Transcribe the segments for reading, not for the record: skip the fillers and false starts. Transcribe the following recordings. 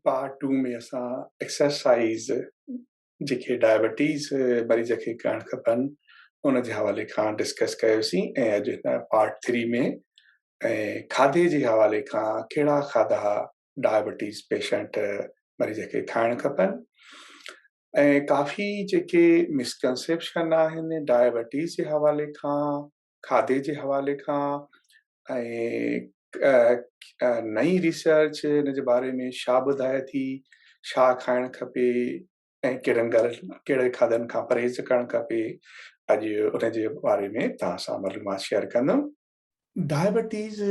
Part two ۾ اسان exercise جيڪي diabetes مريض کي ڪرڻ کپن ان جي حوالي کان ڊسڪس ڪيوسين ۽ اڄ هن پارٽ ٿري ۾ ۽ کاڌي جي حوالي کان ڪهڙا کاڌا ڊائبٽيز پيشنٽ مريض کي کائڻ کپن ۽ ڪافي جيڪي مسڪنسيپشن آهن ڊائبٽيز جي حوالي کان کاڌي جي حوالي کان ۽ نئين ريسرچ ان جي باري ۾ ڇا ٻڌائي ٿي، ڇا کائڻ کپي ۽ ڪهڙن ڳالهين ڪهڙي کاڌن کان پرهيز ڪرڻ کپي، اڄ ان جي باري ۾ توهان سان معلومات شيئر ڪندم. ڊائبٽيز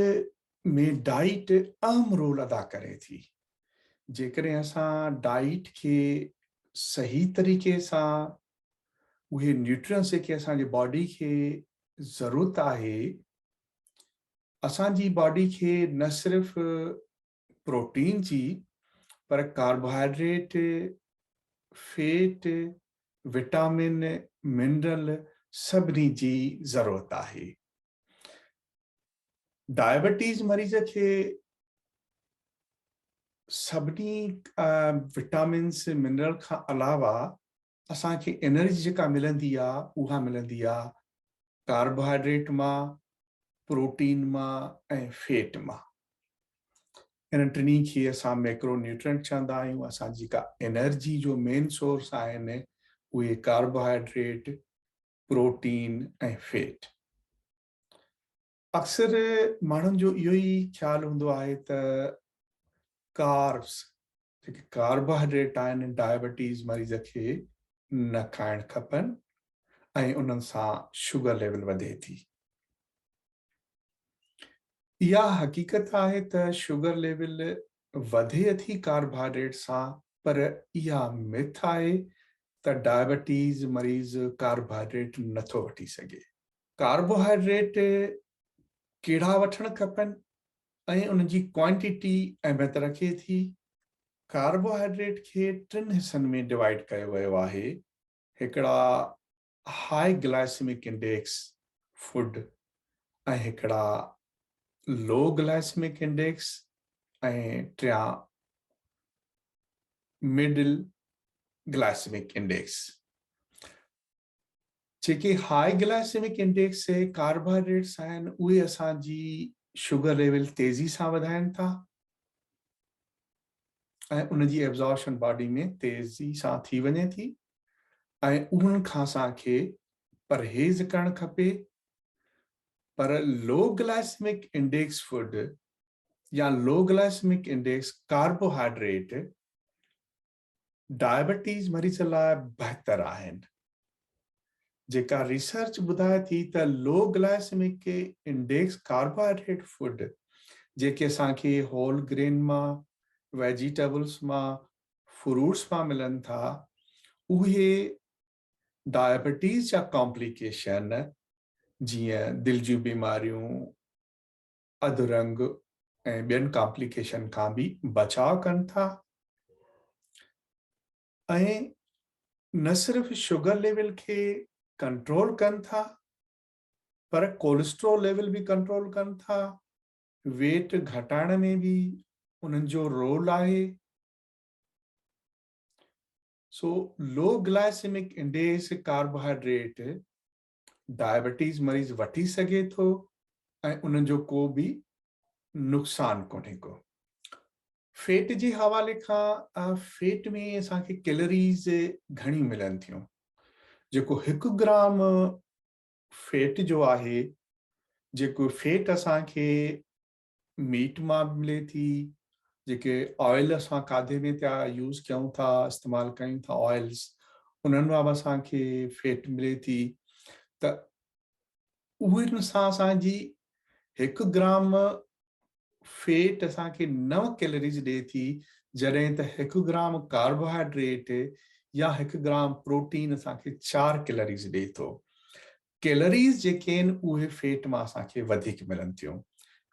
۾ ڊائيٽ اهم رول ادا ڪري ٿي. جيڪڏهن اسان ڊائيٽ کي صحيح طريقي سان اهي نيوٽرينس جيڪي اسان جي باڊي کي ضرورت آهي، اسان جي باڊي کي نه صرف پروٽين جي پر ڪاربوهائيڊريٽ، فيٽ، وٽامن، منرل سڀني جي ضرورت آهي. ڊائبٽيز مريض کي سڀني وٽامنس، منرل کان علاوه اسان کي انرجي جيڪا ملندي آ اها ملندي آ ڪاربوهائيڊريٽ مان، پروٽين مان ۽ فيٽ مان. انهن ٽنهي کي اسان ميڪرو نيوٽرينٽ چوندا آهيون. اسان جي جيڪا انرجي جو مين سورس آهن اهي ڪاربوهائيڊريٽ، پروٽين ۽ فيٽ. اڪثر ماڻهن جو اهو ئي خيال هوندو آهي ته ڪاربس جيڪي ڪاربوهائيڊريٽ آهن ڊائبٽيز مريض کي نه کائڻ کپن ۽ انهن سان شگر ليول وڌي ٿي. اها حقيقت آهي ته شگر ليول وڌي ٿي ڪاربوهائيڊريٽ سان پر اها مٿ آهي ته ڊائبٽيز مريض ڪاربوهائيڊريٽ نٿو وٺي سگهي. ڪاربوهائيڊريٽ ڪهڙا وٺڻ کپن ۽ ان جي ڪوانٽيٽي اهميت رکي ٿي. ڪاربوهائيڊريٽ کي ٽن حصن ۾ ڊوائيڊ ڪيو ويو آهي، هڪڙا هاء گلائسيمڪ انڊيڪس فوڊ ۽ هڪڙا لو گلائسيمڪ انڊيڪس ۽ ٽيان مڊل گلائسيمڪ انڊيڪس. جيڪي هاء گلائسيمڪ انڊيڪس ڪاربوهائيڊريٽس آهن اهي اسان جي شگر ليول تيزي سان وڌائين ٿا ۽ ان جي ابزارپشن باڊي ۾ تيزي سان ٿي وڃي ٿي ۽ انهن کان اسان کي پرهيز ڪرڻ کپي پر لو گلائسيمڪ انڊيڪس فوڊ يا لو گلائسيمڪ انڊيڪس ڪاربوهائيڊريٽ ڊائبٽيز مريض لاء بهتر آهن. جيڪا ريسرچ ٻڌائي ٿي ته لو گلائسيمڪ انڊيڪس ڪاربوهائيڊريٽ فوڊ جيڪي اسان کي هول گرين مان، ويجيٽيبلز مان، فروٽس مان ملن ٿا اهي ڊائبٽيز جا ڪامپليڪيشن جيئن دل جون بيماريون، اڌ رنگ ۽ ٻين ڪامپليڪيشن کان به بچاء ڪن ٿا ۽ نه صرف شگر ليول کي ڪنٽرول ڪن ٿا پر ڪولسٽرول ليول به ڪنٽرول ڪن ٿا، ويٽ گهٽائڻ ۾ به انهن جو رول آهي. سو لو گلائسيمڪ انڊيڪس ڪاربوهائيڊريٽ ڊائبٽيز مريض وٺي سگهي ٿو ۽ ان جو ڪو به نقصان ڪونهي ڪو. فيٽ جي حوالي کان فيٽ ۾ اسان کي ڪيلريز گهڻيون ملن ٿيون جيڪو هڪ گرام فيٽ جو آهي جيڪو فيٽ اسان کي ميٽ مان به ملي ٿي، جيڪي آئل اسان کاڌي ۾ پيا يوز ڪيون ٿا استعمال ڪيون ٿا آئلز انهن مان به اسان کي فيٽ ملي ٿي ته اهن سان اسان جي هڪ گرام فيٽ اسان کي 9 ڪيلريز ڏي ٿي جڏهن ته هڪ گرام ڪاربوهائيڊريٽ يا هڪ گرام پروٽين اسان کي 4 ڪيلريز ڏي ٿو. ڪيلريز جيڪي آهن اهي فيٽ مان اسان کي وڌيڪ ملن ٿيون.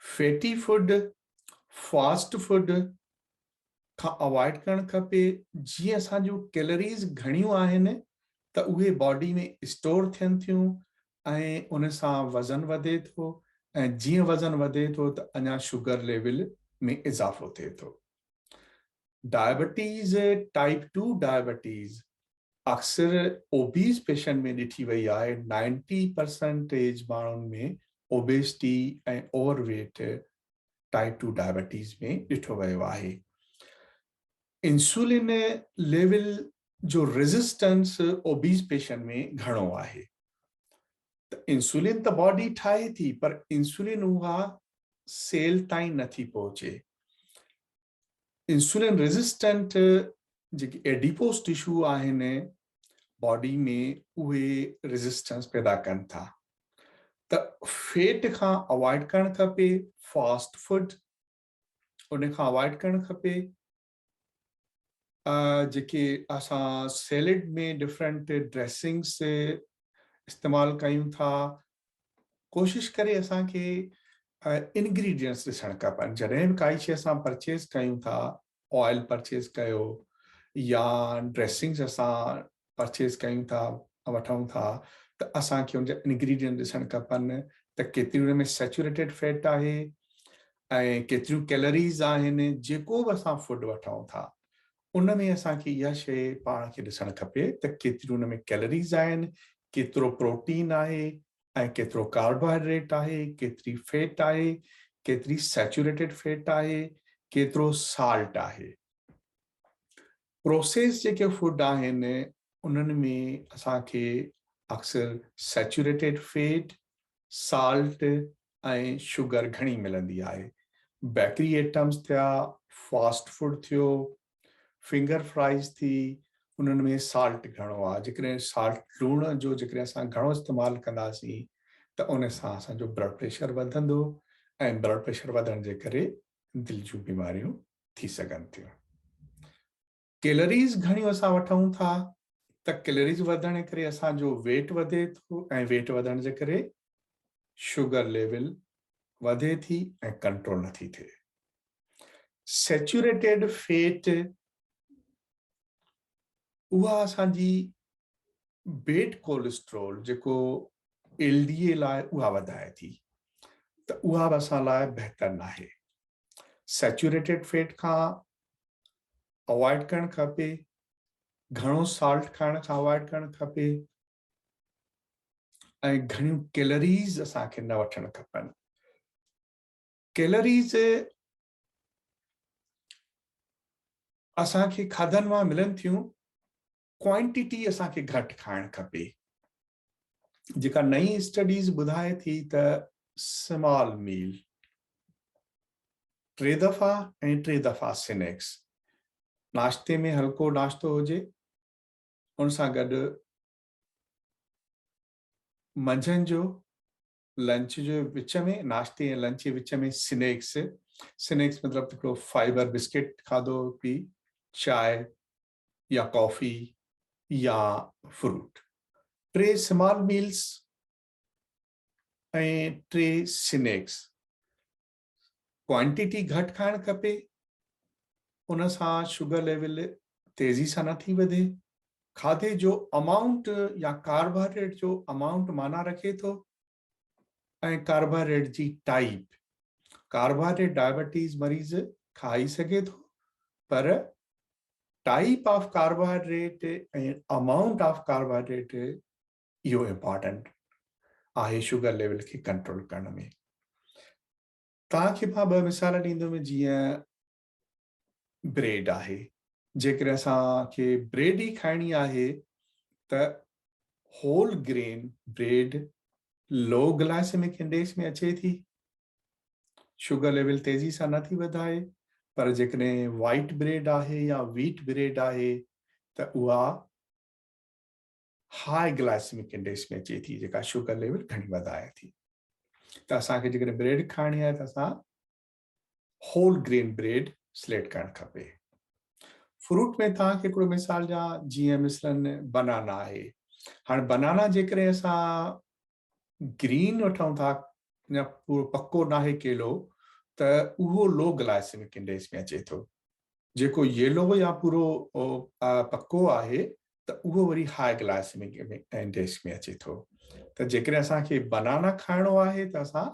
فيٽي فوڊ، فاسٽ فوڊ کان اوائڊ ڪرڻ کپي جيئن اسان جون ڪيلريز گهڻيون آهن ته اهي باڊي ۾ اسٽور ٿين ٿيون ۽ ان سان وزن وڌي ٿو ۽ جيئن وزن وڌي ٿو ته اڃا شگر ليول ۾ اضافو ٿئي ٿو. ڊائبٽيز ٽائپ 2 ڊائبٽيز اڪثر اوبيز پيشنٽ ۾ ڏٺي وئي آهي. 90 پرسنٽيج ماڻهن ۾ obesity ۽ over weight type 2 diabetes ۾ ڏٺو ويو آهي. انسولين ليول جو ريزسٽنس اوبيز پيشنٽ ۾ گهڻو آهي. ته انسولين ته باڊي ٺاهي ٿي پر انسولين اها سيل تائين نٿي پهچي. انسولين ريزسٽنٽ جيڪي ايڊيپوز ٽشو آهن باڊي ۾ اهي ريزسٽنس پيدا ڪن ٿا. ته فيٽ کان اوائڊ ڪرڻ کپي، فاسٽ فوڊ ان کان اوائڊ ڪرڻ کپي. جيڪي اسان سيلڊ ۾ ڊفرنٽ ڊريسنگس استعمال ڪيون ٿا، ڪوشش ڪري اسان کي انگريڊينٽس ڏسڻ کپن. جڏهن به ڪائي شي اسان پرچيز ڪيون ٿا، آئل پرچيز ڪيو يا ڊريسنگس اسان پرچيز ڪيون ٿا، وٺون ٿا، ته اسان کي ان جا انگريڊينٽ ڏسڻ کپن ته ڪيتري ان ۾ سيچوريٽيڊ فيٽ آهي ۽ ڪيتريون ڪيلريز آهن. جيڪو به اسان فوڊ وٺون ٿا ان ۾ اسان کي اها شيء پاڻ کي ڏسڻ کپي ته ڪيتريون ان ۾ ڪيلريز آهن، ڪيترو پروٽين آهي ۽ ڪيترو ڪاربوهائيڊريٽ آهي، ڪيتري فيٽ آهي، ڪيتري سيچوريٽيڊ فيٽ آهي، ڪيترو سالٽ آهي. پروسيس جيڪي فوڊ آهن انهن ۾ اسان کي اڪثر سيچوريٽيڊ فيٽ، سالٽ ۽ شگر گهڻي ملندي آهي. بيڪري ائٽمز ٿيا، فاسٽ فوڊ ٿيو، فنگر فرائز ٿي، انهن ۾ سالٽ گهڻو آهي. جيڪڏهن سالٽ لوڻ جو جيڪڏهن اسان گهڻو استعمال ڪنداسين ته ان سان اسان جو بلڊ پريشر وڌندو ۽ بلڊ پريشر وڌڻ جي ڪري دل جون بيماريون ٿي سگهن ٿيون. ڪيلريز گهڻيون اسان وٺون ٿا ته ڪيلريز وڌڻ جي ڪري اسان جو ويٽ وڌي ٿو ۽ ويٽ وڌڻ جي ڪري شگر ليول وڌي ٿي ۽ ڪنٽرول نٿي ٿئي. سيچوريٽيڊ فيٽ اها اسان جي بيڊ ڪوليسٽرول جيڪو ايل ڊي اي لاء اها وڌائي ٿي ته اها به اسان لاء بهتر ناهي. سيچوريٽيڊ فيٽ کان اوائڊ ڪرڻ کپي، گهڻو سالٽ کائڻ کان اوائڊ ڪرڻ کپي ۽ گهڻيون ڪيلريز اسان کي نه وٺڻ کپن. ڪيلريز اسان کي کاڌن مان ملن ٿيون، ڪوانٽيٽي اسان کي گهٽ کائڻ کپي. جيڪا نئين اسٽڊيز ٻڌائي ٿي ته سمال ميل 3 دفعا ۽ 3 دفعا سنيڪس، ناشتي ۾ هلڪو ناشتو هجي، ان سان گڏ منجهند جو لنچ جي وچ ۾، ناشتي ۽ لنچ جي وچ ۾ سنيڪس، سنيڪس مطلب هڪڙو فائبر بسڪيٽ کاڌو پي، چانهه يا ڪافي يا fruit. 3 small mails ۽ 3 snacks. Quantity گهٽ کائڻ کپي، ان سان شگر ليول تيزي سان نٿي وڌي. کاڌي جو امائونٽ يا ڪاربوهائيڊريٽ جو امائونٽ معنيٰ رکي ٿو ۽ ڪاربوهائيڊريٽ جي ٽائيپ. ڪاربوهائيڊريٽ ڊائبٽيز مريض کائي سگهي ٿو پر type of carbohydrate ۽ amount of carbohydrate اهو امپارٽنٽ آهي شگر ليول کي ڪنٽرول ڪرڻ ۾. توهان کي مان 2 مثال ڏيندم، جيئن بريڊ آهي، جيڪڏهن اسان کي بريڊ ئي کائڻي آهي ته whole grain bread low glycemic index ۾ اچي ٿي، شگر ليول تيزي سان نه ٿي وڌائي، پر جيڪڏهن وائيٽ بريڊ آهي يا ويٽ بريڊ آهي ته اها هاء گلائسيمڪ انڊيڪس ۾ اچي ٿي، جيڪا شگر ليول گهڻي وڌائي ٿي. ته اسان کي جيڪڏهن بريڊ کائڻي آهي ته اسان هول گرين بريڊ سليڪٽ ڪرڻ کپي. فروٽ ۾ توهان کي هڪڙو مثال ڏيان، جيئن مثلاً بنانا آهي. هاڻي بنانا جيڪڏهن اسان گرين وٺون ٿا يا پورو پڪو ناهي ڪيلو ته اهو لو گلائسيمڪ انڊيڪس ۾ اچي ٿو. جيڪو ييلو يا پورو پڪو آهي ته اهو وري هاء گلائسيمڪ انڊيڪس ۾ اچي ٿو. ته جيڪڏهن اسان کي بنانا کائڻو آهي ته اسان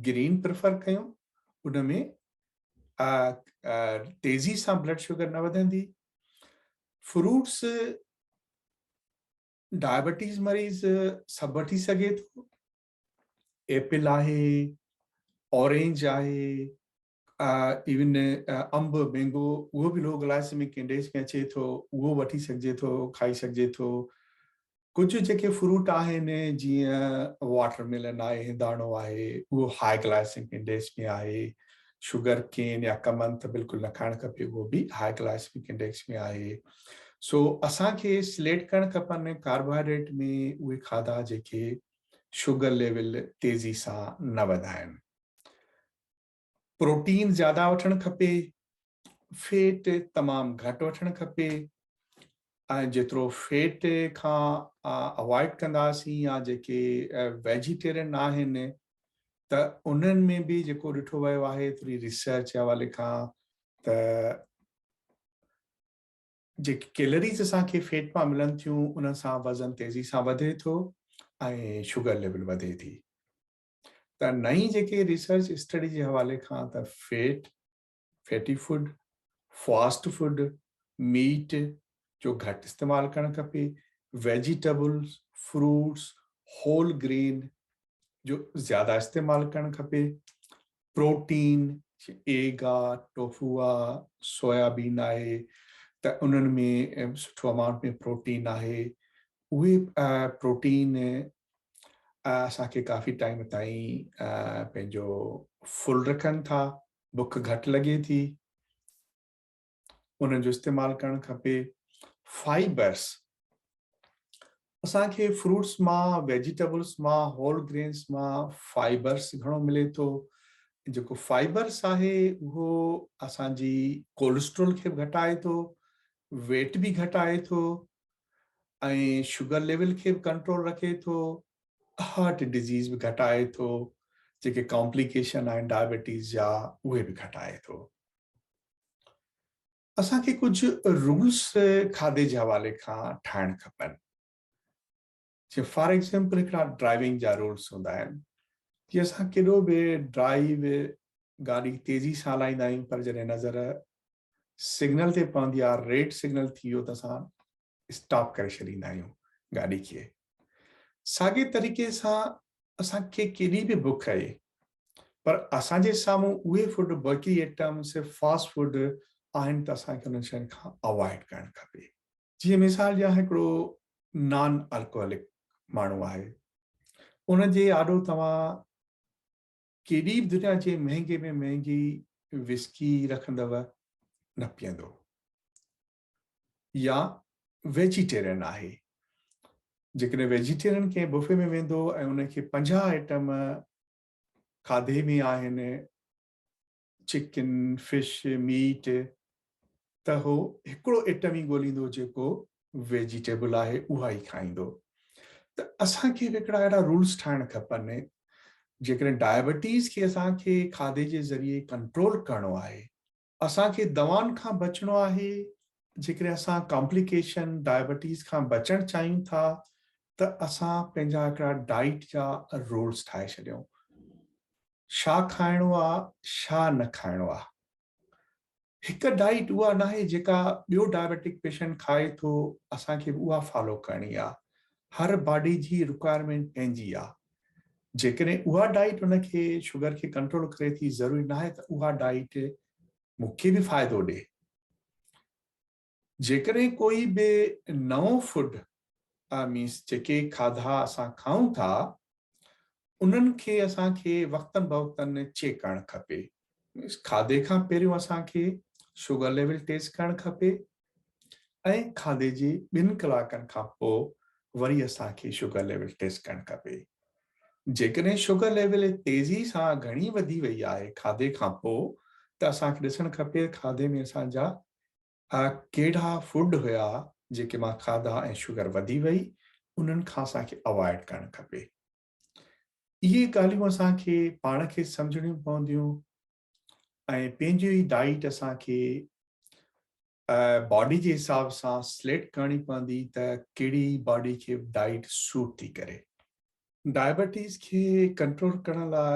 گرين پريفر ڪيون، ان ۾ تيزي سان بلڊ شگر نه وڌندي. فروٽس ڊائبٽيز مريض سڀ وٺي سگهي ٿو. ايپل آهي، اورينج آهي، ايون انب مينگو اهو به لو گلائسيمڪ انڊيڪس ۾ اچي ٿو، اهو وٺي سگهجي ٿو، کائي سگهجي ٿو. ڪجهه جيڪي فروٽ آهن جيئن واٽر ميلن آهي، هنداڻو آهي، اهو هاء گلائسيمڪ انڊيڪس ۾ آهي. شگر ڪين يا ڪمند ته بلڪل نه کائڻ کپي، اهو به هاء گلائسيمڪ انڊيڪس ۾ آهي. سو اسان کي سليڪٽ ڪرڻ کپن ڪاربوهائيڊريٽ ۾ اهي کاڌا جيڪي شگر ليول تيزي سان نه وڌائن. پروٽين زياده وٺڻ کپي، فيٽ تمام گهٽ وٺڻ کپي ۽ جيترو فيٽ کان اوائڊ ڪنداسين يا جيڪي ويجيٽيرين آهن ته انهن ۾ به جيڪو ڏٺو ويو آهي ٿوري ريسرچ جي حوالي کان ته جيڪي ڪيلريز اسان کي فيٽ مان ملن ٿيون انهن سان وزن تيزي سان وڌي ٿو ۽ شگر ليول وڌي ٿي. ته نئين جيڪي ريسرچ اسٽڊي جي حوالي کان ته fat, fatty food, fast food, meat جو گهٽ استعمال ڪرڻ کپي، ويجيٽبلز، فروٽس، هول گرين جو زياده استعمال ڪرڻ کپي، پروٽين ايگ آ، ٽوفو آ، سويابين آهي ته انهن ۾ سٺو امائونٽ ۾ پروٽين آهي، اهي پروٽين اسان کي ڪافي ٽائيم تائين پنهنجو فل رکن ٿا، بک گهٽ لڳي ٿي، انهن جو استعمال ڪرڻ کپي. فائبرس اسان کي فروٽس مان، ويجيٽبلس مان، هول گرينس مان فائبرس گهڻو ملي ٿو. جيڪو فائبرس آهي اهو اسان جي ڪولسٽرول کي به گهٽائي ٿو، ويٽ به گهٽائي ٿو ۽ شگر ليول کي به ڪنٽرول رکي ٿو، هارٽ ڊزيز به گهٽائي ٿو، جيڪي ڪامپليڪيشن آهن ڊائبٽيز جا اهي به گهٽائي ٿو. اسان کي ڪجهه رولس کاڌي جي حوالي کان ٺاهڻ کپن. جيئن فار ايگزامپل هڪڙا ڊرائيونگ جا رولس هوندا آهن، جيئن اسان ڪيڏو به ڊرائيو گاڏي تيزي سان هلائيندا آهيون پر جڏهن نظر سگنل تي پوندي آهي، ريڊ سگنل ٿي ويو ته اسان اسٽاپ ڪري ڇڏيندا آهيون گاڏي کي. ساڳي طريقي سان اسان کي ڪيڏي به بک آهي پر اسان جي سامهون اهي فوڊ بلڪي آئٽمس فاسٽ فوڊ آهن ته اسان کي انهن شين کان اوائڊ ڪرڻ کپي. جيئن مثال ڏيان هڪڙو نان الڪوهلڪ ماڻهو آهي ان جي آڏو توهان ڪيڏي به دنيا جي مهنگي ۾ مهنگي وسڪي رکندؤ نه پيئندو يا ويجيٽيرين آهي جيڪڏهن ويجيٽيرين ڪنهن بفي ۾ ويندو ۽ ان کي 50 آئٽم کاڌي ۾ آهن چڪن، فش، ميٽ ته هو هڪڙو ائٽم ئي ڳوليندو جيڪو ويجيٽيبل آهي اها ئي کائيندو ته اسان کي به هڪڙا اهڙا رولس ٺاهڻ کپن جيڪڏهن ڊائبٽيز کي اسان کي کاڌي جي ذريعي ڪنٽرول ڪرڻو آهي اسان کي دوائن کان بچڻو آهي جيڪڏهن اسان ڪامپليڪيشن ڊائبٽيز کان بچڻ چاهيون ٿا ته اسان پنهنجا هڪڙا ڊائيٽ جا رولس ٺاهي ڇڏيون ڇا کائڻو آ ڇا نه کائڻو آ. هڪ ڊائيٽ اها ناهي جيڪا ٻيو ڊائبيٽڪ پيشنٽ کائي ٿو اسان کي به اها فالو ڪرڻي آ. هر باڊي جي رڪوائرمينٽ پنهنجي آ. جيڪڏهن اها ڊائيٽ ان کي شگر کي ڪنٽرول ڪري ٿي ضروري ناهي ته اها ڊائيٽ مون کي به فائدو ڏي. جيڪڏهن ڪوئي به نئون فوڊ مينس جيڪي کاڌا اسان کائون ٿا انهن کي اسان کي وقتن بوقتن چيڪ ڪرڻ کپي. مينس کاڌي کان پهريون اسان کي شگر ليول ٽيسٽ ڪرڻ کپي ۽ کاڌي جي ٻن ڪلاڪن کان پوء وري اسان کي شگر ليول ٽيسٽ ڪرڻ کپي. جيڪڏهن شگر ليول تيزي سان گهڻي وڌي وئي آهي کاڌي کان پوء ته اسان کي ڏسڻ کپي کاڌي ۾ اسان جا ڪهڙا فوڊ هيا جيڪي مان کاڌا ۽ شگر وڌي وئي انهن کان اسان کي اوائڊ ڪرڻ کپي. اهي ڳالهيون اسان کي پاڻ کي سمجهڻيون پونديون ۽ پنهنجي ئي ڊائيٽ اسان کي باڊي جي حساب سان سليڪٽ ڪرڻي پوندي ته ڪهڙي باڊي کي ڊائيٽ سوٽ ٿي ڪري. ڊائبٽيز کي ڪنٽرول ڪرڻ لاء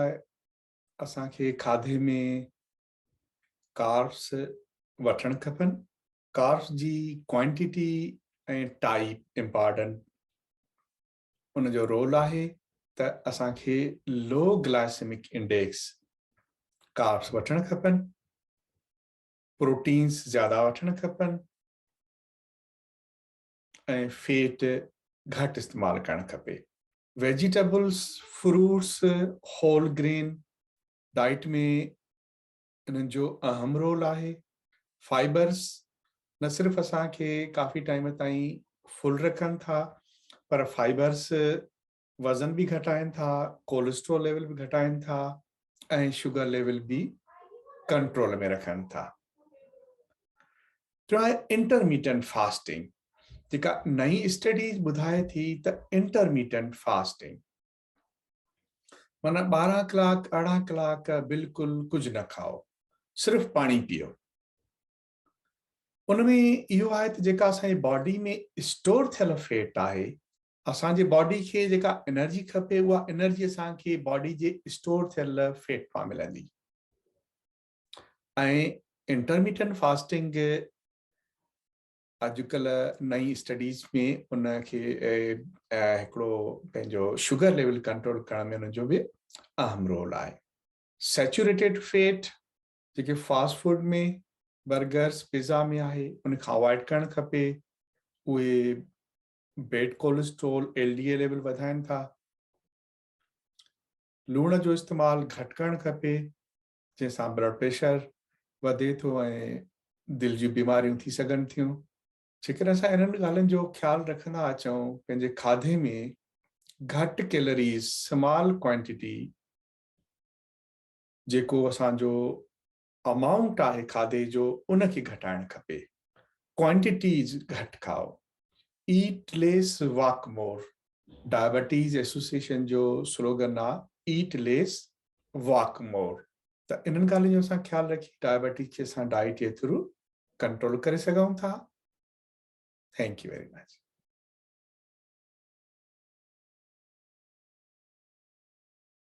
اسان کي کاڌي ۾ ڪاربس وٺڻ کپن. ڪاربس جي ڪوانٽيٽي ۽ ٽائيپ امپارٽنٽ ان جو رول آهي ته اسان کي لو گلائسيمڪ انڊيڪس ڪاربس وٺڻ کپن، پروٽينس زياده وٺڻ کپن ۽ فيٽ گهٽ استعمال ڪرڻ کپي. Vegetables, fruits, whole grain diet ۾ انهن جو اهم رول آهي. فائبرز نه صرف اسان کي ڪافي ٽائيم تائين فل رکن ٿا پر فائبرز وزن به گهٽائن ٿا، ڪوليسٽرول ليول به گهٽائن ٿا ۽ شگر ليول به ڪنٽرول ۾ رکن ٿا. ٽيون آهي انٽرميٽنٽ فاسٽنگ، جيڪا نئين اسٽڊيز ٻڌائي ٿي ته انٽرميٽنٽ فاسٽنگ معنيٰ 12 ڪلاڪ 18 ڪلاڪ بلڪل ڪجهه نه کائو، صرف پاڻي پيئو. ان ۾ اهو آهي ته جيڪا اسان جي باڊي ۾ اسٽور ٿيل فيٽ آهي، اسان جي باڊي کي جيڪا انرجي کپي اها انرجي اسان کي باڊي جي اسٽور ٿيل فيٽ مان ملندي. ۽ انٽرميٽنٽ فاسٽنگ اڄڪلهه نئين اسٽڊيز ۾ ان کي هڪڙو پنهنجو شگر ليول ڪنٽرول ڪرڻ ۾ ان جو به اهم رول آهي. سيچوريٽيڊ فيٽ جيڪي فاسٽ فوڊ ۾ برگرز پيزا ۾ آهي ان کان اوائڊ ڪرڻ کپي. اهي bad cholesterol L D L level وڌائن ٿا. لوڻ جو استعمال گهٽ ڪرڻ کپي جنهن سان بلڊ پريشر وڌي ٿو ۽ دل جون بيماريون ٿي سگهن ٿيون. جيڪڏهن اسان انهن ڳالهين جو خيال رکندا اچون، پنهنجي کاڌي ۾ گهٽ ڪيلريز، سمال ڪوانٽيٽي، جيڪو اسان جو امائونٽ آهي کاڌي جو ان کي گهٽائڻ کپي. ڪوانٽيٽيز گهٽ کائو. Eat less walk more. Diabetes association جو سلوگن آ ايٽ ليس واڪ مور. ته انهن ڳالهين جو اسان خيال رکي ڊائبٽيز کي اسان ڊائيٽ جي ٿرو ڪنٽرول ڪري سگهون ٿا. Thank you very much.